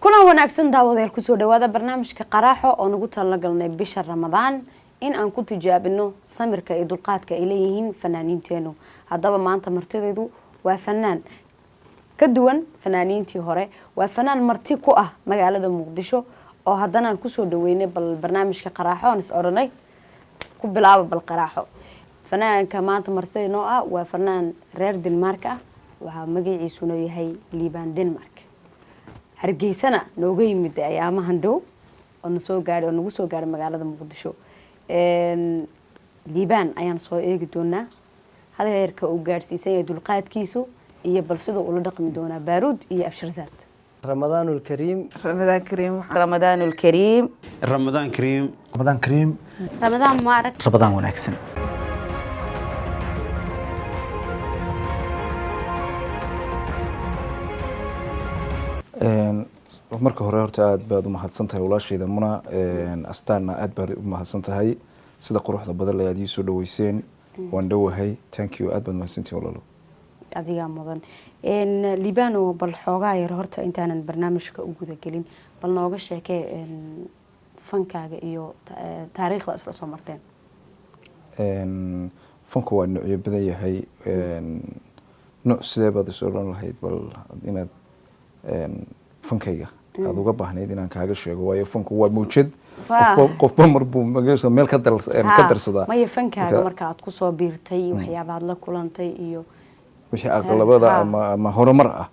Kulan wanaagsan, daawadayaal. Kusoo dhawaada barnaamijka Qaraaxo oo nagu talagalnay bisha Ramadaan in aan ku tijaabino samirka iyo dulqaadka ay leeyihiin fanaaniinteenu. Haddaba maanta martideedu waa fanaan ka duwan fanaaniintii hore, waa fanaan marti ku ah magaalada Muqdisho oo haddana aan kusoo dhaweynay bal barnaamijka Qaraaxo, aan is odhanay ku bilaaba bal Qaraaxo. Fanaanka maanta martida noo ah waa fanaan reer Denmark ah, waxaa magaciisuna yahay Liibaan Denmark. Hargeysana nooga yimid ayaamahan dhow oo na soo gaadhay oo nagu soo gaadhay magaalada Muqdisho. Liibaan ayaan soo eegi doonaa hal heerka uu gaadhsiisan yahay dulqaadkiisu iyo bal siduu ula dhaqmi doonaa Baaruud iyo Abshirzaad. رمضان الكريم. رمضان كريم. رمضان الكريم. رمضان كريم. رمضان كريم. Ramadaan mubaarak. Ramadaan wanaagsan. Marka hore horta aad baad u mahadsan tahay, walaashayda Muna. Astaanna aad baad u mahadsan tahay sida quruxda badan le aad ii soo dhaweyseen. Waan dhowahay, thank you, aad baad mahadsantihin, walaalo. Adigaa mudan, Liibano. Bal xoogaa yar horta intaanan barnaamijka u guda gelin, bal nooga sheekee fankaaga iyo taariikhda isla soo marteen. Fanku waa noocyo badan yahay. Nooc sidee baad is odhan lahayd bal inaad fankayga aada uga baahnayd inaan kaaga sheego? Waayo fanku waa mawjad, qofba mar buu magaciisa meel ka darsadaa. Maya, fankaaga marka aad kusoo biirtay, waxyaabaad la kulantay iyo wixii aqalabada ama horumar ah.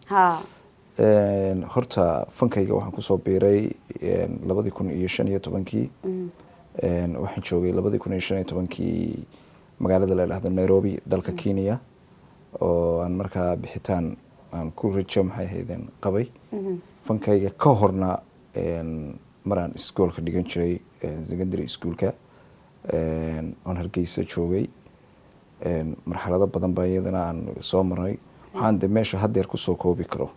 Horta fankayga waxaan kusoo biiray 2015-kii. Waxaan joogay 2015-kii magaalada la dhahdo Nairobi, dalka Kenya, oo aan markaa bixitaan aan ku rajo maxay ahaydeen qabay. Fankayga ka horna maraan iskoolka dhigan jiray, secondary schoolka, oon Hargeysa joogay, marxalado badan baa iyadana aan soo maray. Waxaan de meesha haddeer kusoo koobi karo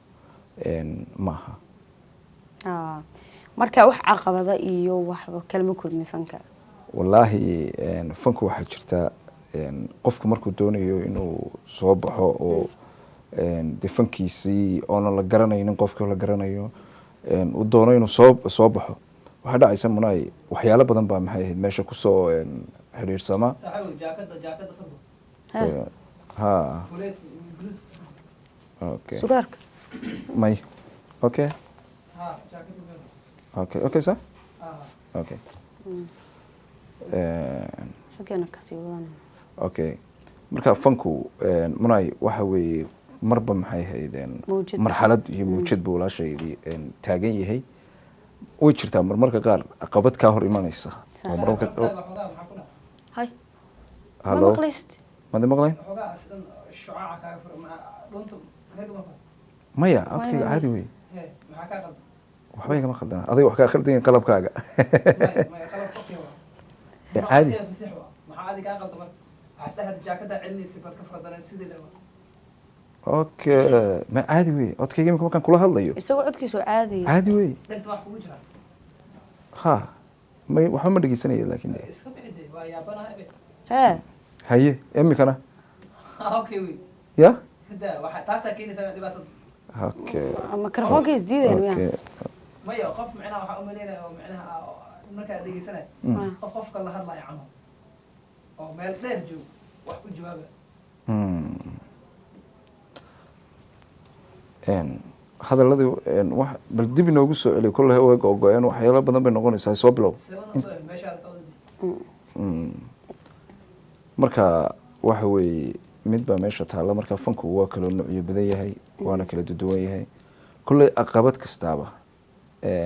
maaha. Marka wax caqabada iyo waxba kalama kulmi fanka? Wallaahi, fanku waxaa jirta qofku markuu doonayo inuu soo baxo oo de fankiisii oona la garanaynin, qofkii la garanayo uu doono inuu soo baxo, waxaa dhacaysa, Munaay, waxyaalo badan baa maxay ahayd meesha kusoo xidhiidhsama. Ha, okay. Sugaarka. May, okay, sir, okay. Xaggeena kasii wadan. Okay, marka fanku, Munay, waxa weeye marba maxay ahayd Mawjad. Marxalad iyo mawjad buu walaashaydii taagan yahay. Way jirtaa marmarka qaar caqabad kaa hor imanaysa oo marmarka Hay, ma Hallo? maqlaysid? Madi maqlayn? Maya, codkayga caadi wey, waxba igama khaldana. Adiga wax kaa khaldan yihiin qalabkaaga. Caadi. Okay, ma caadi wey codkayga imika markaan kula hadlayo? Isagoo codkiisu caadi. Caadi wey. Ha, may, waxba ma dhegeysanaya, laakin de Hee. Haye, imikana ya, okay. Mikrofoonka isdiidayan miya? Okay. Maya, qof micnaha waxaa umaleynaya oo micnaha markaa dhegeysanaya qof qofka la hadlaya camal oo meel dheer joog wax ku jawaaba. Hadaladii wax bal dib inoogu soo celiyo. Kolley way go'go'een, waxyaalo badan bay noqonaysaa. Soo bilow. Meeshaada ka wada. Marka waxa weeye mid baa meesha taalla. Marka fanku waa kala noocyo badan yahay, waana kala duwan yahay. Kolley caqabad kastaaba,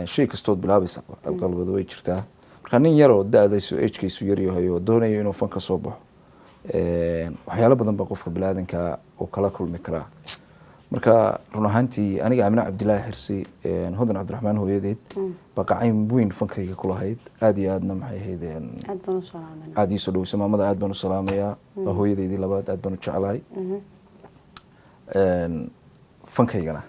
shay kastood bilaabaysa caqabad way jirtaa. Marka nin yaroo da-daysu age-kiisu yaryahay oo doonayo inuu fan ka soo baxo, waxyaalo badan baa qofka biniaadanka uu kala kulmi karaa. Marka run ahaantii aniga Amine Cabdilaahi Xirsi, Hodan Cabdiraxmaan hooyadeed, baa qacayn weyn fankayga ku lahayd, aada iyo aadna maxay ahayd Aad baan u salaamanaa. Aada iisoo dhaweysay maamada, aad baan u salaamayaa. Waa hooyadeydii labaad, aad baan u jeclahay. Fankaygana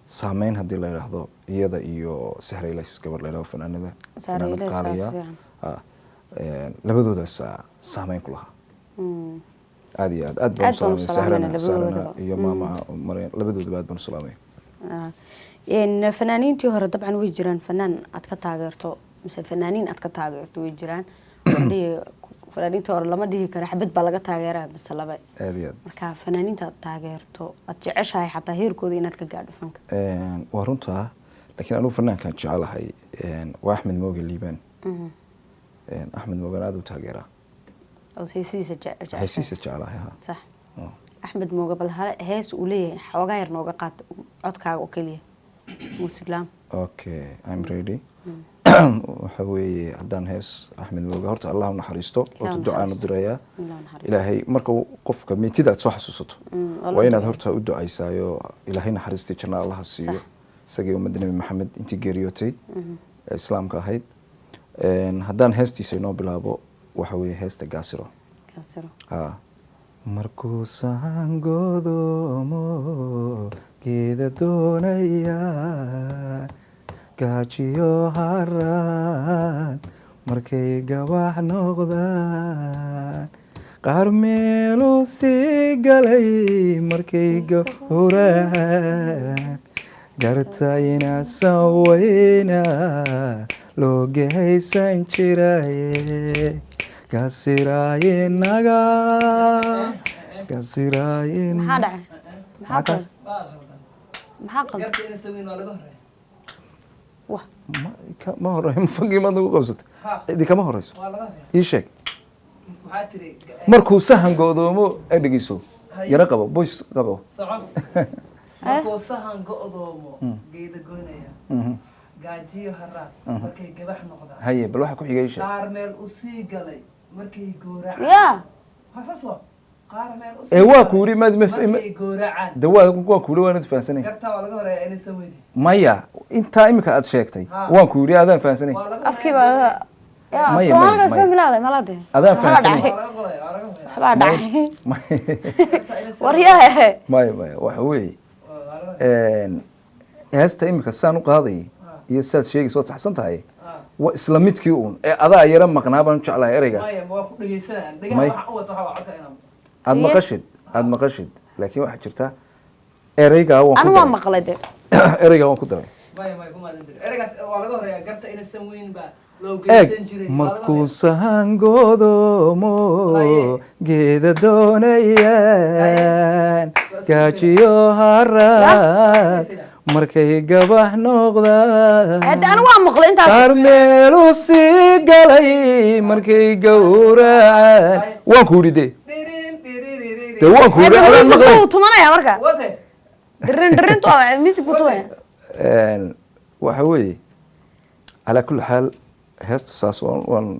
saameyn haddii la yidhaahdo, iyada iyo Sahra Ilays, gabar la yidhahdo, fanaanada Sahra fanaanad Ilays, qaaliya. si fiican. Ah, labadoodaas saameyn ku lahaa aada iyo aad. Aad baan Aad u baan u salaamay salaamayna Sahrana labadoodaba. iyo maama Maryam, labadoodaba aad baan u salaamay. Fanaaniintii hore dabcan way jiraan, fanaan aad ka taageerto mise fanaaniin aad ka taageerto way jiraan. Fanaaniintii hore lama dhihi karo xabad baa laga taageeraa mise laba. Aad iyo aad. Marka fanaaniinta aad taageerto, aad jeceshahay xataa heerkooda inaad ka gaadho fanka? Waa runtaa, laakiin anigu fanaankaan jecelahay waa Axmed Mooge Liibaan. Axmed Moogen aada u taageeraa. Oo heesihiisa jeceshahay? Heesihiisa jecelahay, ha. Sax. Axmed Mooge, bal hees uu leeyahay xoogaa yar nooga qaata, codkaaga oo keliya, muusiglaam. Okay, I'm ready. Waxa weeye haddaan hees Axmed Mooge, horta Allah u naxariisto, horta ducaan u dirayaa. Allah naxariisto. Ilaahay marka uu qofka meetida aad soo xasuusato, waa waa inaad duceeyo. Horta u ducaysaayo, Ilaahay naxariistii janna Allaha siiyo isagii ummadda Nebi Maxamed intii geeriyootay ee islaamka ahayd. Haddaan heestiisa inoo bilaabo, waxa weeye heesta Gaasiro. Kaasiro. Ha. Markuu sahan godoomo geeda doonaya, gaajiyo haraad markay gabax noqdaan, qaar meeluu sii galay markay gowracaan, garta inaasan weyna loo gehaysan jiraye, gasiraayenaga gasiraayen. Maxaa dhacay? Maxaa kaas? qaldan? Waa qaldan. Maxaa qaldan? Garta ina saweyn waa laga horeeya. Wah. Ma horeeyo fankii maad nagu qabsatay. Ha. Cidi kama horeyso. Waa laga horeeya. Ii sheeg. Maxaa tiri? Markuu sahan go'doomo ee dhegeyso. Haye. Yaro qabo, boys qabo. Soco. Markuu sahan go'doomo geeda goynaya, gaajiyo haraad markay gabax noqdaan. Haye, bal waxa ku xigay ii sheeg. Qaar meel u sii galay markay gooracaan. Ya. Ha, saas waa qaar meel u sii Ee waa galay ku yidhi maad markay gooracaan. De waa ku yidhi, waanad fahansanay. Gartaa waa laga horeeya ina saweyne. Maya, intaa imika aad sheegtay Ha. waan ku yidhi adaan fahansanay. Waa laga Afkii horeeya. baa ya. Maya, Soomaaliga maya, isma maya. bilaaday malade. Adaan Maxaa fahansanay. dhacay? Waa laga qolaya, waa laga horeeya. Waxbaa dhacay. Gartaa ina saweyne. Waryahe. Maya, maya, waxa weeye Waa laga horeeya. Heesta imika saan u qaadayay iyo sidaad sheegaysa waad saxsan tahay. Ha. Waa isla midkii uun ee adaa yara maqnaa baan jeclahay ereygaas. Maya, ma waa ku dhegeysanayaan dhegaha. May. Waxa u wato waxaa waa codka inaan Aad Iyo- maqashid, aad maqashid, laakiin waxaa jirta ereygaa waan ku Anu waa daray. maqlay de. Ereygaa waan ku daray. Maya, maya, kuma aadan dirin ereygaas. Waa laga horeeya garta ina saweyn baa loo Eeg. geysan jiray. Waa laga Markuu horeeya. sahan godoomo Haye. geeda doonayaan, gaajiyo haraad markay gabax noqdaan, Hada anu waa maqlay intaas. Qaar meeluu sii galay markay gowracaan, waan ku yidhi de. Dhirin, dhiriririn. De waan ku yidhi adaan Music maqlay. buu tumanaya marka. Wate. Dhirin dhirintu waa music buu tumanaya. Waxa weeye calaa kulli xaal heesta saas waan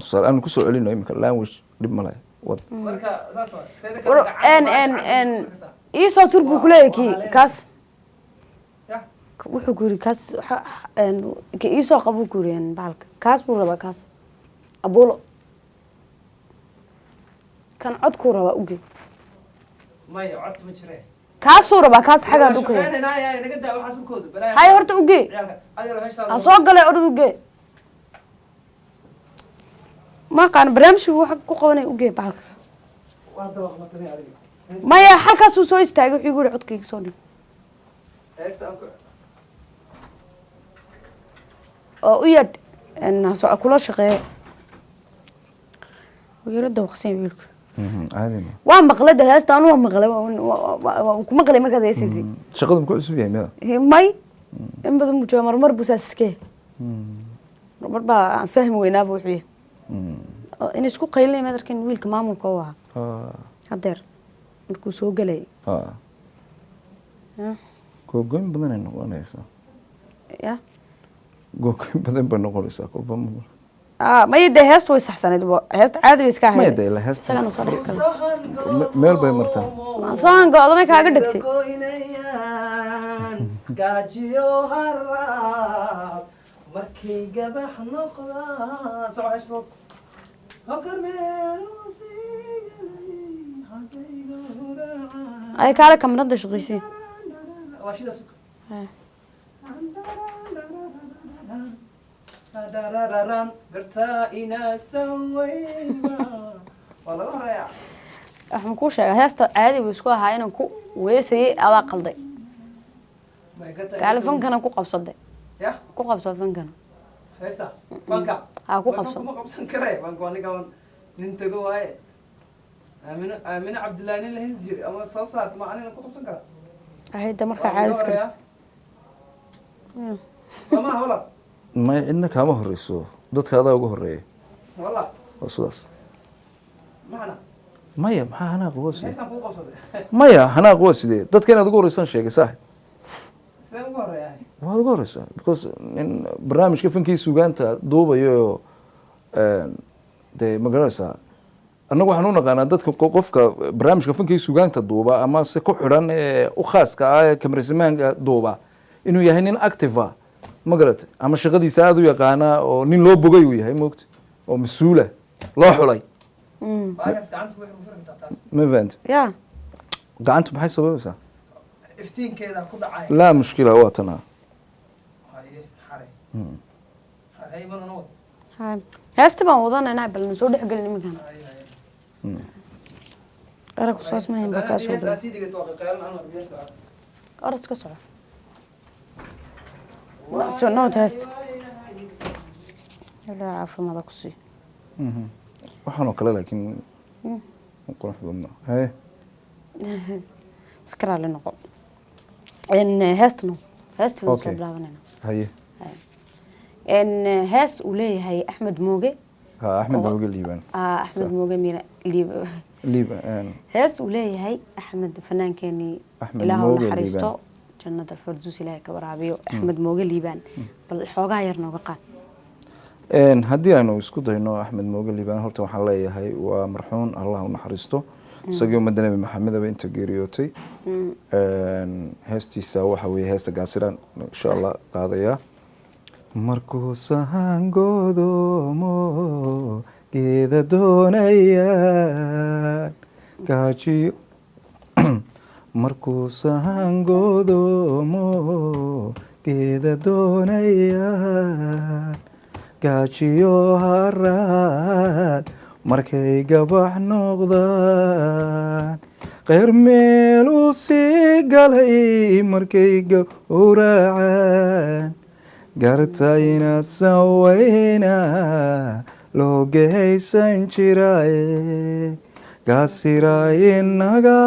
tusaale aan kusoo celino imika, language dhib ma leh wad. Marka saas waa teeda kale War gacanta en waa en gacanta en isku kartaa. ii soo tur buu kuleeyahay kii kaas. Ya. Wuxuu ku yidhi kaas ka ii soo qabuu ku yidhi bahalka kaas buu rabaa, kaas abulo kan codkuu rabaa uge. Maya, cod ma jire. Kaasuu rabaa kaas, xagaad u keen. Shaqeynayna, naga daa waxaas urkooda balaa. Hay, horta uge. Ciyaalka adeer meesha Ha soo galay, orod uge. Ma aqaan barnaamijku waxa ku qabanaya, uge bahalka. Waa dabaq matay adiga. Maya, halkaasuu soo istaagay, wuxuu igu yidhi codkayga soo dhig. Heesta aan ku Oo u yadh ha soo kula shaqeeya. Wuu yaro dawaqsan yahay wiilku. Caadi ma. Waa maqlay de heesta, anu waa maqlay, waa ku maqlay markaad heesaysay. Shaqadu muku cusub yahay miya? May, in badan buu jooga, marmar buu saas iska yahay, marmar baa aan fahmi weynaaba wuxuu yahay. Oo in isku qaylinay maad arkin wiilka maamulka u ahaa hadeer markuu soo gelayay. Ya. Googoyn badan ay noqonaysaa. Ya. Googoyn badan bay noqonaysaa kolba Maya dee, heestu way saxsanayd, heesta caadi bay iska Maya ahayd. dee, ila heesta Isagana soo dhex galay. Meel bay martaa. Soo hango-do may kaaga dhigtay. Goynayaan gaajiyo haraad markay gabax noqdaan, soco heesto hokar meel u sii galay hadday gowracaan. Ay kaale kamarada shaqaysiin. Waa shida suka. Gartaa inaasan weyba waa laga horeeyaa. Waxaan kuu sheegay heesta caadi buu isku ahaa, inaan ku weesayay adaa qalday. May ka tahay. Kaali fankana ku qabsade. Ya. Ku qabso fankana. Heesta fanka. Ha, ku Ma qabso. fanka ma qabsan karee. Fanka waa ninka nin tago waaye. Aamino, Aamino Cabdullaahi nin la hees jiray ama soo saarta, ma anina ku qabsan karaa? Ahayda markaa Waa laga caadiska. horeeyaa. Soo maaha walaal? May, cidna kaama horeyso, dadka adaa uga horeeya. Wallah. Waa sidaas. Maxana? Maya, maxaa hanaaq waa sidee? Heestaan kuu qabsaday. Maya, hanaaq waa sidee? Dadka inaad uga horeysaan sheegay, saaxib. Sideen ugu horeeyaa? Waad uga horeysaa because nin barnaamijka fankii suugaanta duubayo, dee ma garanaysaa, annagu waxaan u naqaanaa dadka qofka barnaamijka fankii suugaanta duuba ama se ku xidhan ee u khaaska ah ee kamerasimaanka duuba inuu yahay nin active ah, ma garatay, ama shaqadiisa aada u yaqaana oo nin loo bogay uu yahay, moogta, oo mas-uula loo xulay. Baagaas gacanta waxay ku furi kartaa taas. Ma fahanti? Ya. Gacantu maxay sababaysaa? Iftiinkeeda ku dhacay. Laa mushkila, waa tanaa. Haye, xare xare haybana nabad. Ha, heesta baan wadanaynaa, bal na soo dhexgelin iminkan. Haye, haye. Erag kusaas mahayn baa kaa soo Haddana dhow. hees aad sii dhegeysto waa qeelan anwar biyo socda. Oras ka soco. Soo nood heesta. Ilaa caafimaada ku sii. Waxaan oo kale laakiin qurux badna haye. Iska raali noqo. Heesta no, heesta baan soo bilaabanayna. Haye. Hees uu leeyahay Axmed Mooge. Ha, Axmed Mooge Liibaan. Ah, Axmed Mooge mira Liib. Liibaan. Hees uu leeyahay Axmed, fanaankeenii. Axmed Ilaah u Mooge naxariisto, Liibaan. jannada alfarduus Ilaahay ka waraabiyo. Axmed Mooge Liibaan, bal xoogaa yar nooga qaad. Haddii aynu isku dayno Axmed Mooge Liibaan, horta waxaan leeyahay waa marxuun, Allah u naxariisto isagii ummadda Nebi Maxamedaba inta geeriyootay. Heestiisa waxa weeye heesta Gaasiraan insha Allah qaadaya. Markuu sahan godoomo geeda doonayaan gaajiyo, markuu sahan godoomo geeda doonayaan gaajiyo haraad, markay gabax noqdaan, qeyr meel u sii galay markay gowracaan, garta inaadsan weyna loo gehaysan jiraaye. Gasira inaga,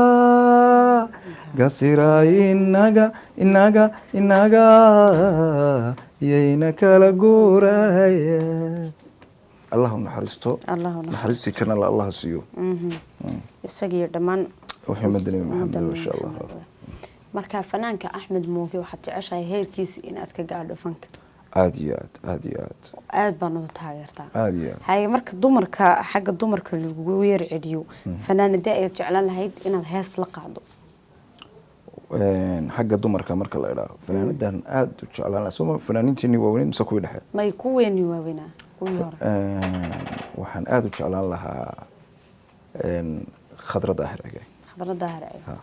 gasira inaga, inaga, inaga yayna kala guuraya. Allah u naxariisto. Allah u naxariisto. Naxariistii jannada Allah siiyo. Isagiyo dhammaan wuxuu ummadda Nebi Maxamed, ummadda insha Allah. Maxamed. Marka fanaanka Axmed Mooge waxaad jeceshahay heerkiisa inaad ka gaadho fanka. Aada iyo aad, aada iyo aad. Aad baan uda taageertaa. Aada iyo aad. Haye, marka dumarka, xagga dumarka lagugu yar celiyo, fanaanadee ayaad jeclaan lahayd inaad hees la qaado? Xagga dumarka marka la idhaaho, fanaanadan aada u jeclaan lahaa sooma fanaaniintiinii waaweyneed mise kuwii dhexe? May, kuweeni waaweynaa, kuwii hore. Waxaan aada u jeclaan lahaa Khadra Daahir Cige. Khadra Daahir Cige. Ha.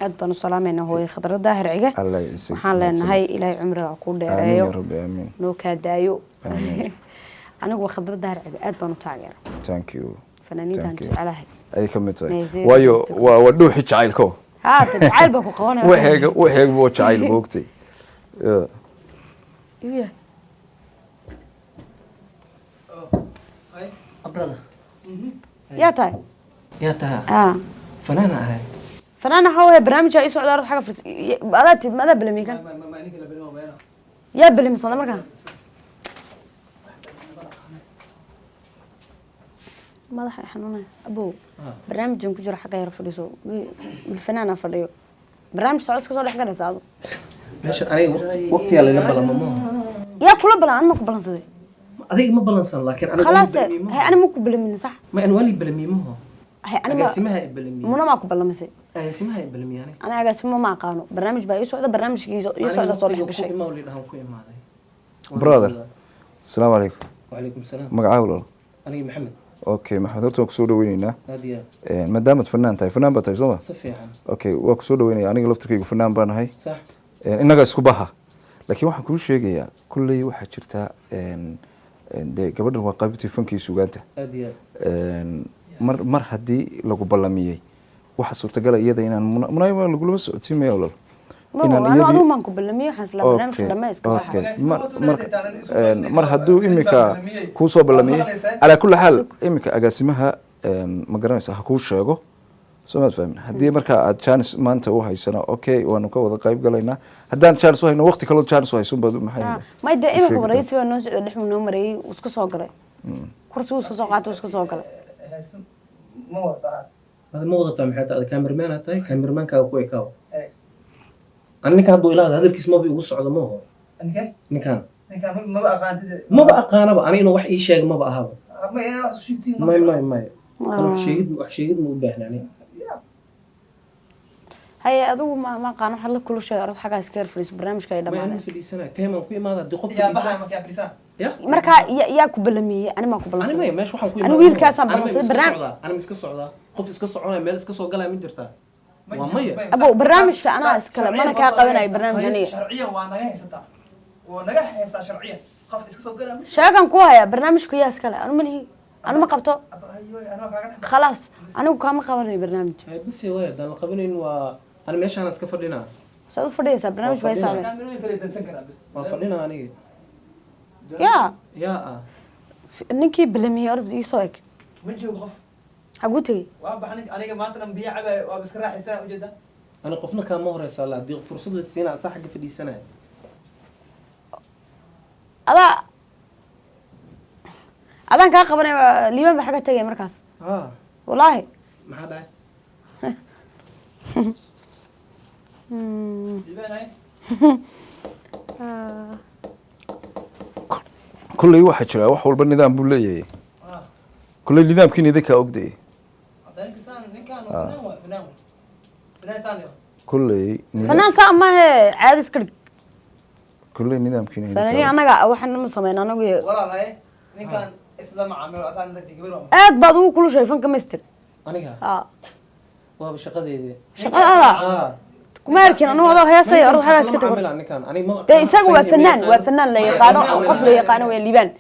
Aad baan u salaamayna hooye Khadra Daahir Cige. Allah yacisiik. Waxaan leenahay Ilaahay cumriga ku Aamiin. dheereeyo. Ya rabbi, aamiin. Noo kaa daayo. Aamiin. Anigu Khadra Daahir Cige aad baan u taageera. Thank you. Fanaaniintaan Thank you. jecelahay. Ayay ka mid tahay. Nayseer waayo Kristo. waa dhuuxi jacaylko. Haa, jacayl baa ku qabanaya. Waxeega, waxeega waa jacayl, moogtay. Yeah. Iyu yahay. Abrada. Yaa tahay? Yaa tahay? Aa. Fanaana ahay. Fanaan waxaa waaya barnaamijka ii socda, arad xagga firs adaa tib adaa balamiy kan. Yaa balamisada markaa madaxa i xanuunaya, abow. Barnaamijkan ku jiro xagga yar fadhiiso, wiil fanaana fadhiyo, barnaamij socod iska soo dhex galaysa adu. Meesha aniga waqti waqtiyaa layla balama maaha. Yaa kula balan? Anma ku balansaday? Adiga ma balansan, laakiin aniga khalaas. waa balamiimaha. Hay, ani ma ku balamin, sax? Ma an waa lii balamiimaho. Hay, ani ma Agaasimaha i balamiye. Muna maa ku balamisay? Agaasimaha i balamiye aniga. Ana agaasimo ma aqaano, barnaamij baa ii socda, barnaamijkii ii socda soo dhex gashay. Ku imaa lidhahan ku imaaday. Brother, asalaamu calaykum. Wacalaykum salaam. Magacaa, walaal? Aniga Maxamed. Okay, Maxamed, horta waan kusoo dhaweyneynaa. Aad iyo aad. Maadaamaad fanaan tahay, fanaan baa tahay soo ma? Si fiican. Okay, waa kusoo dhaweynaya. Aniga laftirkaygu fanaan baan ahay. Sax. Innaga isku baha, laakiin waxaan kuu sheegayaa kulley waxaa jirta dee gabadhan waa qaybtii fankii sugaanta. Aad iyo aad. Mar haddii lagu ballamiyey, waxa suurtagala iyada inaan munaayima lagulama socodsiin maya, walaal. Ma Inaan anu iyadii- adigu maan ku ballamiyey, waxaan isla barnaamijka Okay, dhamma iska baxa. okay. Agaasimaha wuxuu leeyahay isu Mar hadduu ballamiyey. imika kuu soo ballamiyey, Maqlaysaan? calaa kulli xaal imika agaasimaha ma garanaysa ha kuu sheego, soo maad fahmin? Haddii markaa aad chance maanta u haysana, okay, waanu ka wada qayb galaynaa. Haddaan chance u hayno, waqti kaloo chance u haysun baad maxay May dee u imika sheegi waraysi baa noo socda, dhex noo mareeyey, wuu iska soo galay kursigu, iska soo qaatay, wuu iska soo galay. Heesan ma wadataa? Ada ma wadataa? Maxay tahay? Cameraman aad tahay, cameramankaaga ku ekaaw. Eh. Ani ninka hadduu ilaahda hadalkiis maba igu socdo maaho. Ninkee? Ninkan. Ninkaan maba aqaantid. Maba aqaanaba ani, inuu wax ii sheega maba ahaba. Ma inaa wax sheegtiin? May, may, may, ani wax sheegid ma u baahna ani. Haye, adigu ma aqaan waxaad la kulushay, orod xaggaa iska yar fadhiiso, barnaamijka ay May, dhamaadeen. anma fadhiisanaya, teemaan ku imaada haddii qof Yaa baxay fadhiisan. Markaa fadhiisaan. Ya. Markaa yaa ku ballamiyey? Ani maa ku Ani ballansaday? maya, meesha waxaan ku Ani imaada. wiilkaasaan Ani ma ballansaday iska barnaamij. socdaa, ani ma iska socdaa, qof iska soconaya meel iska soo galaya ma jirtaa? Ma Waa jirto, maya. Abow, barnaamijka anaa iskale, mana kaa qabanayo barnaamij aniga. Sharciyan waa naga haysataa, waa naga haystaa sharciyan, qof iska soo galaa ma jirto. Sheegan ku hayaa, barnaamijka yaa iskale? Anu malihi, anu ma qabto. Ayo, anaa kaaga dhex. Khalaas, anigu kaama qabanayo barnaamij. Hay, bisi waay, haddaan la qabanayn waa ani meeshaan iska fadhinaa. Saad u fadhiyaysaa? Barnaamij Waa bay fadhinaa. socdeen. Kaamirooyin kale dansan karaa bis. Waan fadhinaa aniga. Yaa? Yaa ah. Ninkii ballamiyey orod iisoo eg. Ma joogo qof. Xaguu tegey? Waa baxa ninka, aniga maanta dhan biyo cabaayo, waaba iska raaxaysanaa, ujeedaa. Ani qofna kaama horeysa alla, haddii fursad la siinaa asaa xagga fadhiisanaya. Adaa adaan kaa qabanaya, liiban baa xagga tegaya markaas. Ha. Wallaahi. Maxaa dhacay? Liibaanay. Kolley waxaa jira wax walba nidaam buu leeyahay. Kolley nidaamkiina idinkaa ogdayay. Hadda ninka saan, ninkaan fanaan waay, fanaan waay, fanaan saan leh. Kolley Fanaan saa maahe, caadi iska dhig. Kolley nidaamkiina idinkaa Fanaaniin og. annaga waxaan ma sameyn anagu Walaal, haye, ninkaan isla macaamilo asaan gabar waa. Aad baad ugu kulushay fanka, mister. Aniga? Ha. Waaba shaqadeedii. Shaqadaada? Ah. Kuma arkin anigu adoo heesaya, orod xagaa iska tag horta. Ninkaan ani ma Dee isagu waa fanaan, waa fanaan la yaqaano oo qof la yaqaano waa Liibaan.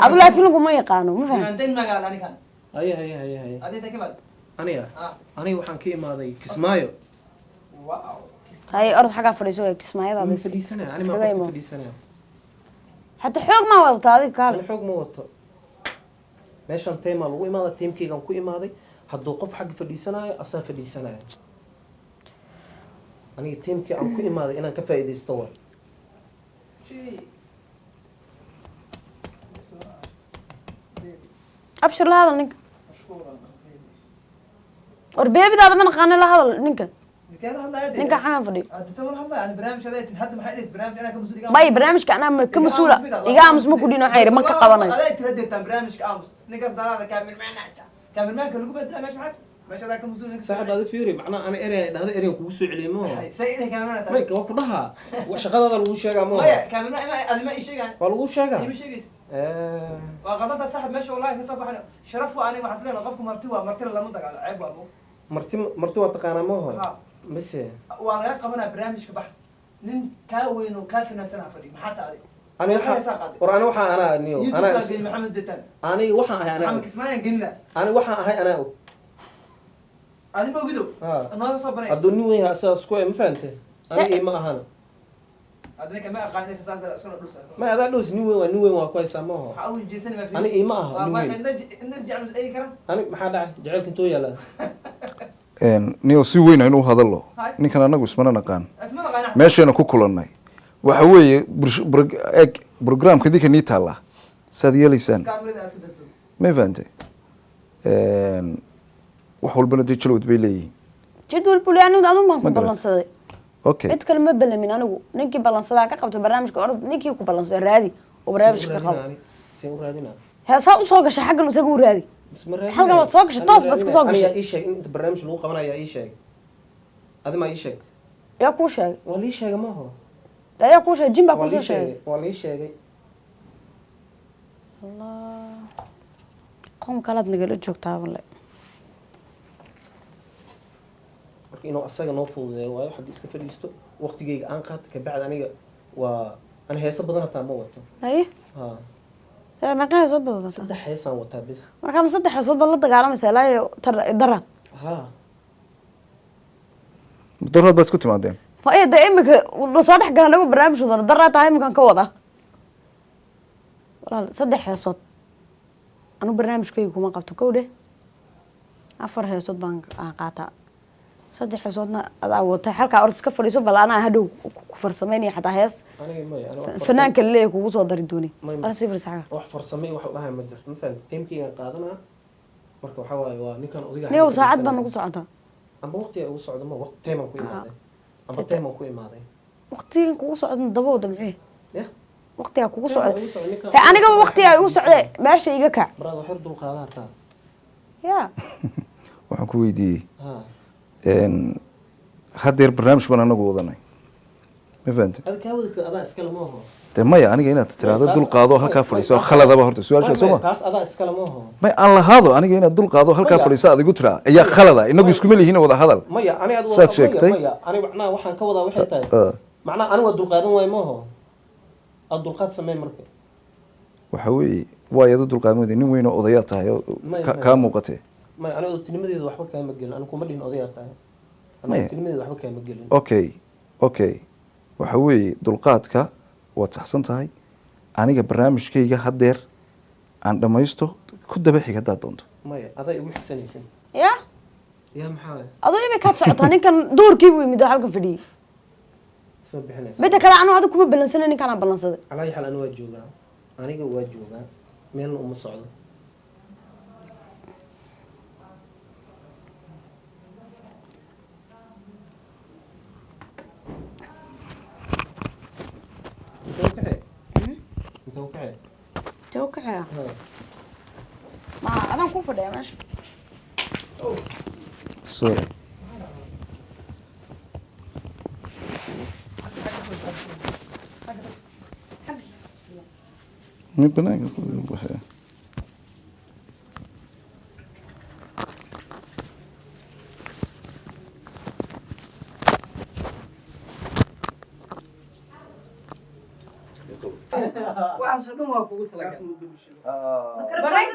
Adu laakiin laguma yaqaano, ma faham? Liibaan den magaala ninkaan. Haye, haye, haye, haye. Adinta kamad. Aniga? Ah. Aniga waxaan ka imaaday Kismaayo. Wow. Haye, orod xagaa fadhiiso, waa Kismaayadaada. Ma fadhiisanaya ani, ma Iskaga qofka imo. fadhiisanaya. Xataa xoog maa wadataa adiga, kaale. Ani xoog ma wato, meeshaan teemaa lagu imaaday, teemkeygaan ku imaaday. Hadduu qof xagga fadhiisanaayo asaa fadhiisanaya, aniga teemkii aan ku imaaday inaan ka faa'iidaysto waay. Shay. Abshir, la hadal ninka. Mashquul baby. War beebidaada ma naqaano, la hadal ninka. Ninkee la hadlaya dee? Ninka xagan fadhiyo. Hadda sama la hadlaya, ani barnaamij aday tid, hadda maxay dhahaysa barnaamij anaa ka mas'uul iga May, barnaamijka anaa ma ka mas-uula, iga aamus ma ku dhin, waxaan yidhi ma ka qabanayo. Aday tira dirtaan barnaamijka aamus, ninkaas dalaada cameraman aja, cameramanka lagu bedelaa meesha, maxaa meesha adaa ka mas'uul ninka. Saaxiib, adi fiiri, macnaha ani erey dhahda ereygan kugu soo celiyay ma Hay, say inay cameraman tahay. Mayka waa ku dhahaa, shaqadaada lagu sheegaa ma? Maya, cameraman ima adi ma ii sheegaan. Waa lagu sheegaa. Ima sheegaysid. Waa qadanta saaxib, meesha wallahi ka soo baxay sharaf waa, aniga waxaan isleeyahay qofku marti waa, martina lama dagaalo, ceeb waa mo. Marti, marti waa taqaanaa ma hore? Ha. Mise? Waa laga qabanaa barnaamijka, bax, nin kaa weyn oo kaa finansan ha fadhiyo, maxaa tahay? Ani Maxaa waxa heesaa qaaday? War ani waxaa anaa niyo YouTube anaa kaa geli Maxamed Detan. Ani waxaan ahay anaa Maxamed og. Kismaayaan gelina. Ani waxaan ahay anaa og. Ani ma ogido. Ha. Nooga soo banay. Hadduu nin weyn yahay asagaa isku ma fahante, ani ima ahana. Hadda ninka ma aqaanaysa, saas iskuna dhul socdo. Ma adaa dhows, nin weyn waa, nin weyn waa ku haysaa ma aho. Waxaa ugu jeesani ma? Ani ima aha, nin weyn. Inna jecel eegi karaan. Ani maxaa dhacay? Jacaylka intoo yaalaa? Niyo si weyn aynu u hadallo. Hay. Ninkan anagu ismana naqaan. Isma naqaana. Meeshayna ku kulannay waxa weeye eg programka idinka nii taallaa, saad yeelaysaan. Kaamirada iska darso. Ma fahante? Wax walbana dee jalwad bay leeyihiin. Jadwal buu leeyahay, anigu adun baan ku Ma garat. ballansaday. Okay. Cid kale ma ballamin anigu, ninkii ballansadaa ka qabto barnaamijka, orod ninkii ku ballansada raadi oo barnaamijka ka qabo. Seen u raadinaa? Heesaa usoo gashay xaggan, isaga u raadi. Bas ma raadinayo. Halkan waad soo gashay, Ani toos baad iska soo raadinayo. gashay. Anigaa ii sheeg in inta barnaamij lagu qabanayaa, ii sheeg, adi maa ii sheegtay? Yaa kuu sheegay? Waa lii sheegay maaho. Ayaa kuu sheegay? Jin baa Waa kuusoo lii sheegay? sheegay, waa lii sheegay. Allah, qoom kalaad nagala joogtaa walle. Marka inuu asaga noo fududeeyo waayo, xagga iska fadhiisto, waqtigeyga aan qaato, kabacdi aniga waa ani heeso badan hataa ma wato. Haye. Ha. Ee, meeqa heesood baad wadataa? 3 heesaan wataa bes. Markaa ma 3 heesood baad la dagaalamaysaa ilaa iyo daraad? Ha. Daraad baad isku timaadeen. Maya, dee imika na soo dhex gala nagu barnaamij wadana daraa tahay iminkan ka wada. Walaal, saddex heesood anu barnaamijkayga kuma qabto, kow dheh. Afar heesood baan aan qaataa, saddex heesoodna adaa wata. Halkaa orod iska fadhiiso, bal anaa hadhow ku farsamaynaya xataa hees. Aniga maya, aniga wax Fanaanka laleeyahay kugu soo dari dooni. Maya. Ana sii fadhiisa xagga. Wax farsame iyo wax la dhahayo ma jirto, ma fahamtay? Time-keygaan qaadanaa. Marka waxaa waaye, waa ninkan odayga. Niyow, saacad baa nagu socotaa. Amba waqtiga ugu socdo ma waqti time aan ku imaaday, amba time aan ku imaaday. Waqtigan kugu socda daba wada muxuu? Ya. Waqtigaa kugu Time socda. ugu socda, ninkan. He, anigaba waqtigaa igu socday, meesha iga kac. Baraad wax yar dul qaada hartaa. Ya. Waxaan ku weydiiyey, ha. Haddeer barnaamij baan anagu wadanay, ma fahamtay? Ada kaa wadatid, adaa iskale ma aho. Dee maya, aniga inaad tiraahdo dul qaado halkaa fadhiiso khaladaba horta su-aasha soo ma? Taas adaa iskale ma aho. May, aan lahaado aniga inaad dul qaado halkaa Maya. fadhiiso aad igu tiraa ayaa khalada. Inagu iskuma lihiin wada hadal. Maya, ani ad Saad sheegtay. Maya, ani macnaha waxaan ka wadaa waxay tahay, macnaha ani waa dulqaadan waayo ma aho, aad dulqaad samee marka. Waxa weeye, waa iyadu dulqaadan weyday, nin weyn oo odayaa tahay oo Maya, maya. kaa muuqatee. Maya, ani odaytinimadeeda waxba kaama gelin. Ani kuma dhihin odayaa tahay. Ani Maya. odaytinimadeeda waxba kaama gelin. Okay, waxa weeye, dulqaadka waad saxsan tahay. Aniga barnaamijkayga haddeer aan dhammaysto, ku daba xig haddaad doonto. Maya, adaa igu xisanaysan. Ya. Ya, maxaa? Aduu imikaad socotaa, ninkan duurkii buu yimid oo halkan fadhiyey. Isma bixinaysa. Midda kale, anu adiga kuma ballansanay, ninkaan aan ballansaday. Calaa ayi xaal, ani waa joogaa, aniga waa joogaa, meelna uma socdo. Intee u kaxee? Intee u kaxee? Jaw kacaya. Ha. Ma adaan ku fadhiya meesha. Sorry. Mid banaanka soo baxaya. Waxaasoo dhan waa kugu talagalay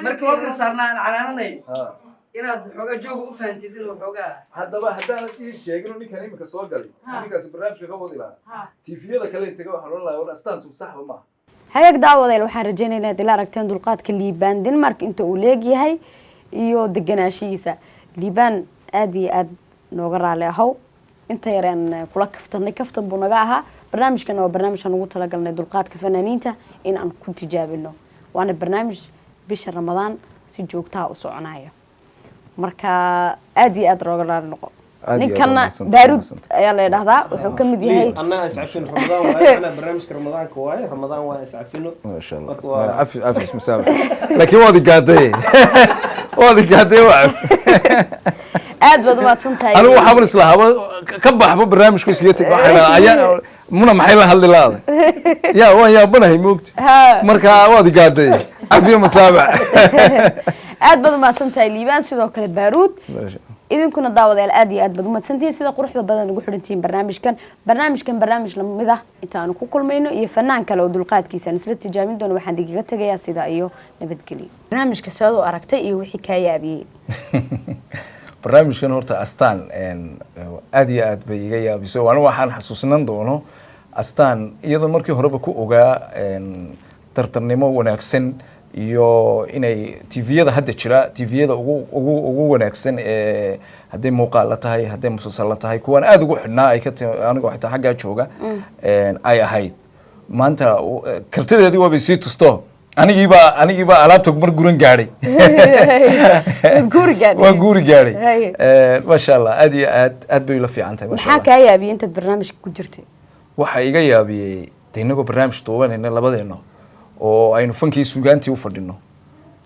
marka warkan saarnaa aan canaananay inaad xoogaa jooga u fahantid inuu xoogaa. Haddaba haddaanad ii sheegin ninkan iminka soo galay, ninkaasi barnaamijka ka wadi lahaa TV-yada kale taga, waxaan odhan lahaa war astaantu saxba maaha. Hagaag daawadeel, waxaan rajaynaynaa inaad ila aragteen dulqaadka Liibaan Denmark inta uu leegyahay iyo deganaashihiisa. Liibaan, aada iyo aad nooga raali ahow inta yareen kula kaftanay, kaftan buu naga ahaa. Barnaamijkana waa barnaamij aan ugu talagalnay dulqaadka fanaaniinta in aan ku tijaabino, waana barnaamij bisha Ramadaan si joogtaha u soconaya. Marka aada iyo aad nooga raali noqo. Aad iyo aad Ninkana mahadsantahay, Baaruud mahadsantahay. ayaa la yidhahdaa, wuxuu ka mid yahay Anaa iscafin, Ramadaan waaye, anaa barnaamijka Ramadaanka waaye, Ramadaan waaye, iscafino. Maasha Allah. Marka waa Cafi, cafi, musaamax, laakiin waad igaaday, waad igaaday, waa cafi. Aad baad umahadsan tahay. Anigu waxaaban islahaaba ka baxba barnaamijku iskaga teg, waxay lahaa ayaa muna maxay la hadli laada ya, waan yaabanahay moogti. Ha. Marka waad igaaday, cafiyo masaamax. Aad baad umahadsan tahay Liibaan, sidoo kale Baaruud. Idinkuna daawadayaal, aad iyo aad baad umahadsantihiin sida quruxda badan ugu xidhantihiin barnaamijkan. Barnaamijkan barnaamij lamid ah intaanu ku kulmayno iyo fanaan kale oo dulqaadkiisa aan isla tijaabin doono, waxaan idinkaga tegayaa sidaa iyo nabadgelyo. Barnaamijka sidaad u aragtay iyo wixii kaa yaabiyey? Barnaamijkan horta astaan aad iyo aad bay iga yaabiso. Anigu waxaan xasuusnan doono astaan iyadoo markii horeba ku ogaa tartarnimo wanaagsan iyo inay TV-yada hadda jira TV-yada ugu wanaagsan ee hadday muuqaal la tahay, hadday musalsal la tahay, kuwaan aada ugu xidhnaa ay ka anigoo xitaa xaggaa jooga ay ahayd. Maanta kartideedii waabay sii tusto, anigiibaa alaabta mar guran gaadhay. Guuri gaadhay. Waan guuri gaadhay. Haye. Maasha Allah, aad iyo aad aad bay ula fiican tahay, maasha Maxaa Allah. kaa yaabiyey intaad barnaamijka ku jirtay? Waxaa iga yaabiyey de inagoo barnaamij duubanayna labadeeno oo aynu fankii suugaantii u fadhino,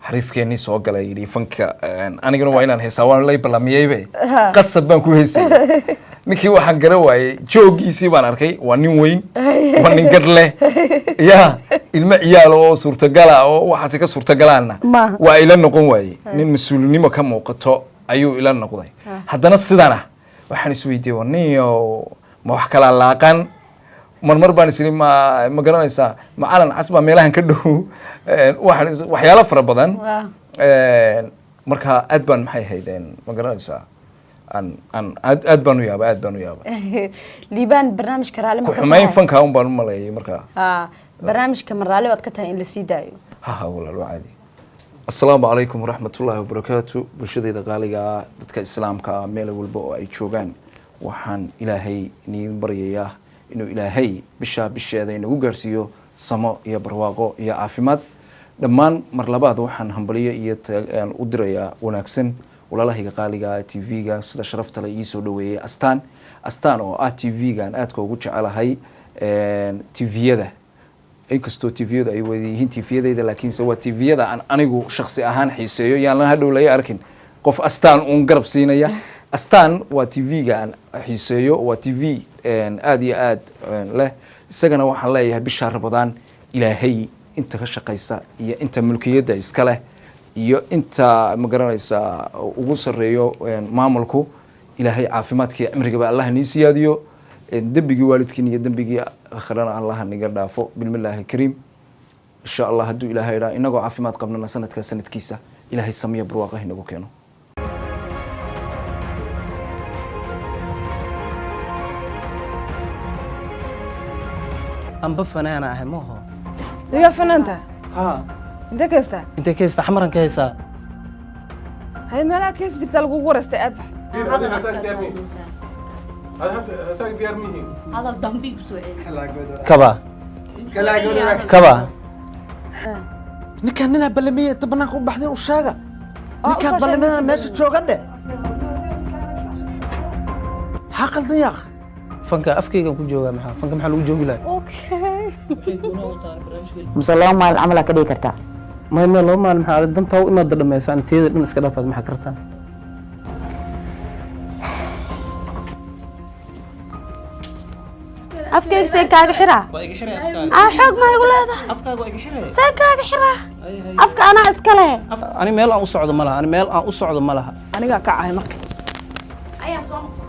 xariifkeenii soo galay yidhi fanka anigana waa inaan heesaa, waan lay ballamiyeybe, qasab baan ku heesayay. Ninkii waxaan garan waayey joogiisii baan arkay, waa nin weyn, waa nin gadh leh, ya ilmo ciyaal oo suurtagala oo waxaasi ka suurtagalaanna Maaha. waa ila noqon waayey. Nin mas-uulinimo ka muuqato ayuu ila noqday. Haddana sidana waxaan isweydiiyey, waa ninyo ma wax kala laaqan? Marmar baan isiri ma garanaysaa macalan cas baa meelahan ka dhow. Waxaan waxyaalo fara badan. Waa. Marka aad baan maxay ahayd ma garanaysaa Aan aad aad baan u yaaba, aad baan u yaaba. Liibaan, barnaamijka raalli ma ku ka xumayn tahay? Fanka un baan u maleeyay markaa. Haa, barnaamijka ma raalli baad ka tahay in la sii daayo? Ha ha, walaal, waa caadi. Asalaamu calaykum waraxmatullaahi wabarakaatu. Bulshadayda qaaliga ah, dadka islaamka ah meel walba oo ay joogaan, waxaan Ilaahay iniin baryayaa inuu Ilaahay bishaa bisheeda inagu gaarsiiyo samo iyo barwaaqo iyo caafimaad dhammaan. Mar labaad waxaan hambaliyo iyo aan u dirayaa wanaagsan walaalahayga qaaliga ah TV-ga sida sharafta le ii soo dhaweeyey, Astaan. Astaan oo ah TV-ga aan aadka ugu jecelahay TV-yada, inkastoo TV-yadu ay wada yihiin TV-yadayda, laakiinse waa TV-yada aan anigu shaksi ahaan xiiseeyo. Yaan la hadhow laga arkin qof Astaan uun garab siinaya. Astaan waa TV-ga aan xiiseeyo, waa TV aad iyo aad leh. Isagana waxaan leeyahay, bishaa Ramadaan Ilaahay inta ka shaqaysa iyo inta mulkiyadda iska leh iyo inta ma garanaysa ugu sarreeyo maamulku, Ilaahay caafimaadka iyo cimrigaba Allah nii siyaadiyo, dembigii waalidkiin iyo dembigii akhrana Allah niga dhaafo, bismillaahi kariim. Insha Allah, hadduu Ilaahay idhaa, inagoo caafimaad qabnana sanadkaa sanadkiisa Ilaahay samiya barwaaqo inagu keeno. Amba fanaana ahay maho. Iga fanaanta? Haa. Intee ka haystaa? Intee ka haystaa? Xamaran ka haysaa. Hay, meelaha ka heesi jirtaa lagugu wareystay aad. Hadal dambi ku soo celi. Kaba kaba. Ninkaan ninaa ballamiyey inta banaanka u baxday u sheega ninkaan ballamadana meesha jooga dhe. Maxaa qaldan, yaaq? Fanka afkayga ku joogaa, maxaa fanka maxaa lagu joogi lahaa? Okay. Mise 2 maalin camal aa ka dhigi kartaa? May may, 2 maalin maxaa? Adag dantaa u imaada dhammaysaan, teeda dhan iska dhaafaad, maxaa kartaa? Afkayga seen kaaga xiraa? Waa iga xiray afkaaga. Aa, xoog maa igu leedahay? Afkaaga waa iga xiray. Seen kaaga xiraa? Afka anaa iska leh. Ani meel aan u socdo ma laha, ani meel aan u socdo ma laha. Anigaa ka cahay marka. Ayaa soo noqon.